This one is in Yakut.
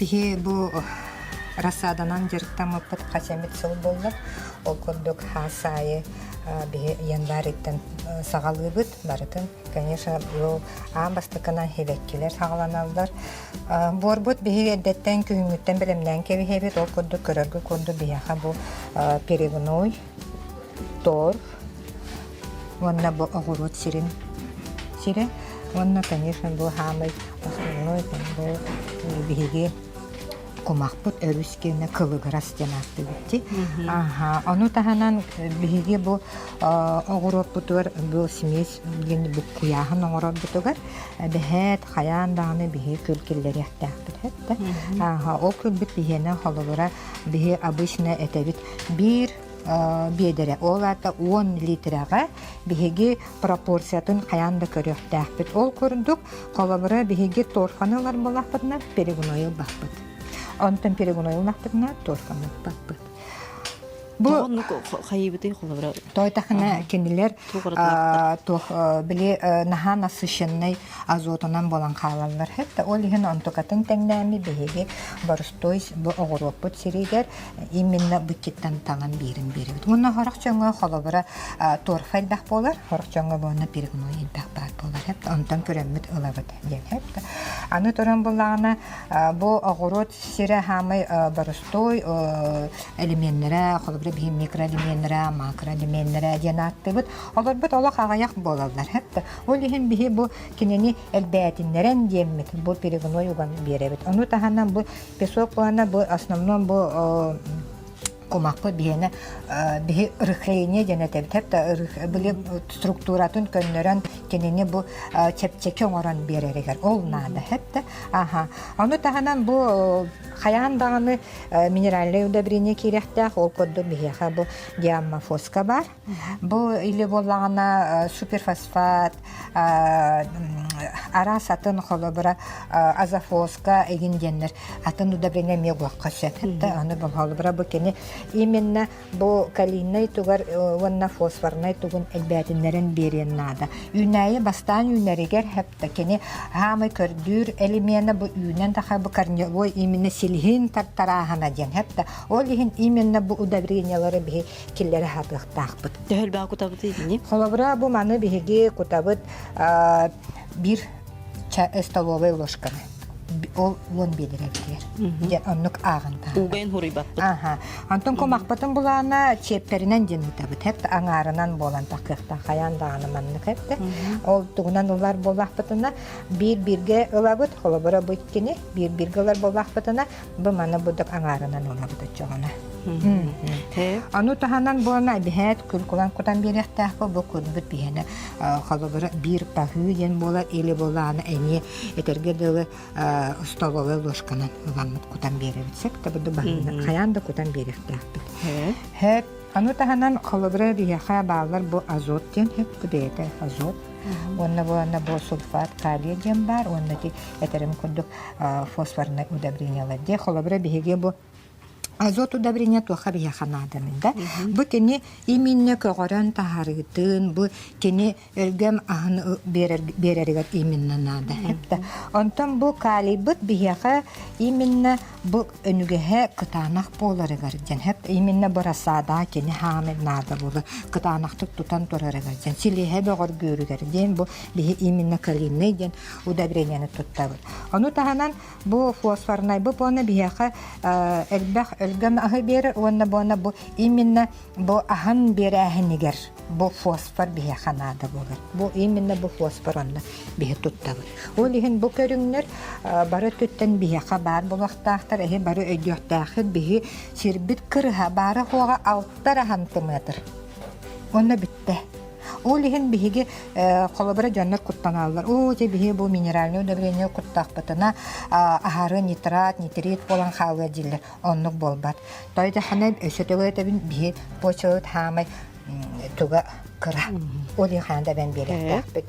Биһи бу рассаданан дьарыктаммыппыт хас эмит сыл буолла. Ол курдук хаас аайы биһи январьтан саҕалыыбыт барытын. Конечно, бу аан бастакынан сибэккилэр саҕаланаллар. Буорбут биһиги эрдэттэн күһүҥҥүттэн бэлэмнээн кэбиһэбит. Ол курдук көрөргө курдук биһиэхэ бу перегной, торф уонна бу оҕуруот сирин сирэ уонна конечно бу хаамай основной бу биһиги кумахпыт өрүс киэнэ кылыгырас диэн ааттыыбыт дии. Аха, ону таһынан биһиги бу оҕуруоппутугар бу смесь диэн буккуйааһын оҥорорбутугар эбэһээт хайаан даҕаны биһиги күл киллэриэхтээхпит этэ. Аха, ол күлбүт биһиэнэ холобура биһи обычно этэбит биир биэдэрэ, ол аата 10 литрэҕэ биһиги пропорциятын хайаан да көрүөхтээхпит. Ол курдук, холобура, биһиги торфаны ылар буоллахпытына, перегной ылбаппыт. Онтон перегной ыллахпытына, торфаны ылбаппыт. Бу оннук хайыбытый холобура? Тойтахына кинилэр туох били наһаа насыщенный азотунан буолан хаалаллар. Хэтта ол иһин онтукатын тэҥнээми биһиги боростуой бу оҕуруоппут сиригэр именно быччыттан таҥан биэрин биэрэбит. Уонна сорох дьоҥҥо холобура торфа элбэх буолар, сорох дьоҥҥо буолна перегной элбэх баар буолар. Онтон көрөммүт ылабыт диэн. Аны туран буллаҕына бу оҕуруот сирэ хаамай боростуой элеменнэрэ, холобура биһи микроэлеменнэрэ, макроэлеменнэрэ диэн ааттыыбыт. Олорбут олох аҕыйах буолаллар. Ол иһин биһи бу кинини элбээтиннэрэн диэммит бу перегной уган биэрэбит. Ону таһынан бу Песок уонна бу основном бу кумахпыт биһиэнэ биһи рыхление диэн этэбит хэп били структуратын көннөрөн кинини бу чэпчэки оҥорон биэрэригэр ол наада хэп аха ону таһынан бу хайаан даҕаны минеральное удобрение киириэхтээх ол курдук биһиэхэ бу диаммофоска баар Бу или буоллаҕына суперфосфат, араас атын холобура азофоска игин диэннэр атын удобрение эмиэ угуохха сөп. Аны холобура бу кини именно бу калийнай тугар уонна фосфорнай тугун элбээтиннэрин биэриэн наада. Үүнээйи бастаан үүнэригэр хэпта кини хаамай көрдүүр элемена бу үүнэн таха бу корневой именно силиһин тартарааһына диэн хэпта. Ол иһин именно бу удобрениялары биһи киллэрэ сатыахтаахпыт. Төһө элбэҕи кутабытый итини? Холобура, бу маны биһиги кутабыт биир столовай ложканы. Ол уон биэдэрэ Дьэ, оннук ааҕын таһаарар. Угайын хуруйбаппыт. Аха. Онтон кумахпытын булаана чиэппэринэн диэн ыытабыт. Хэп аҥаарынан буолан тахыахтаах хайаан даҕаны маннык хэп Ол тугунан ылар буоллахпытына биир-бииргэ ылабыт, холобура бу иккини биир-бииргэ ылар буоллахпытына Бу маны будук аҥаарынан ылабыт оччоҕуна. Ону таһынан буолна эбиһээт күл кулан кутан биэриэхтээхпит бу күлбүт биһиэнэ холобура биир таһыы диэн буолар или буолааны эмиэ этэргэ дылы столовой ложканан ыламмыт кутан биэрэбит сөп да буду баһыынан хайаан да кутан биэриэхтээхпит. Хөп Ону таһынан холобура биһиэхэ бааллар бу азот диэн сөп бэйэтэ азот уонна буолана бу сульфат калия диэн баар уонна ити этэрим курдук фосфорнай удобрениелар диэ холобура биһиги бу азот удобрение туохха биһиэхэ нааданый да бу кини именно көҕөрөн таһаарыытын бу кини өлгөм аһын биэрэригэр именно наада эптэ. Онтон бу калийбыт биһиэхэ именно бу өнүгэһэ кытаанах буоларыгар диэн хэп именно бу рассада кини хаамы наада буолар кытаанахтык тутан турарыгар диэн силиһэ бөҕөргүүрүгэр диэн бу биһи именно калийный диэн удобрениены туттабыт. Ону таһынан бу фосфорнай бу буона биһиэхэ элбэх өлгөм аһы биэрэр уонна буона бу именно бу аһын биэрээһинигэр бу фосфор биһиэхэ наада буолар. Бу именно бу фосфор онно биһи туттабыт. Ол иһин бу көрүҥнэр бары өттүттэн биһиэхэ баар буолуохтаахтар. Эһи бары өйдүөхтээххит биһи сирбит кырыһа баара хуоҕа алта сантиметр. Онно бүттэ. Ол иһин биһиги холобура дьоннор куттаналлар. Оо, дьэ биһи бу минеральное удобрение куттахпытына аһары нитрат, нитрит буолан хаалыа дииллэр. Оннук буолбат. Тойдахана өссө төгөөтөбүн биһи почвабыт хаамай туга кыра. Ол иһин хаан да эбэн биэриэхтээхпит.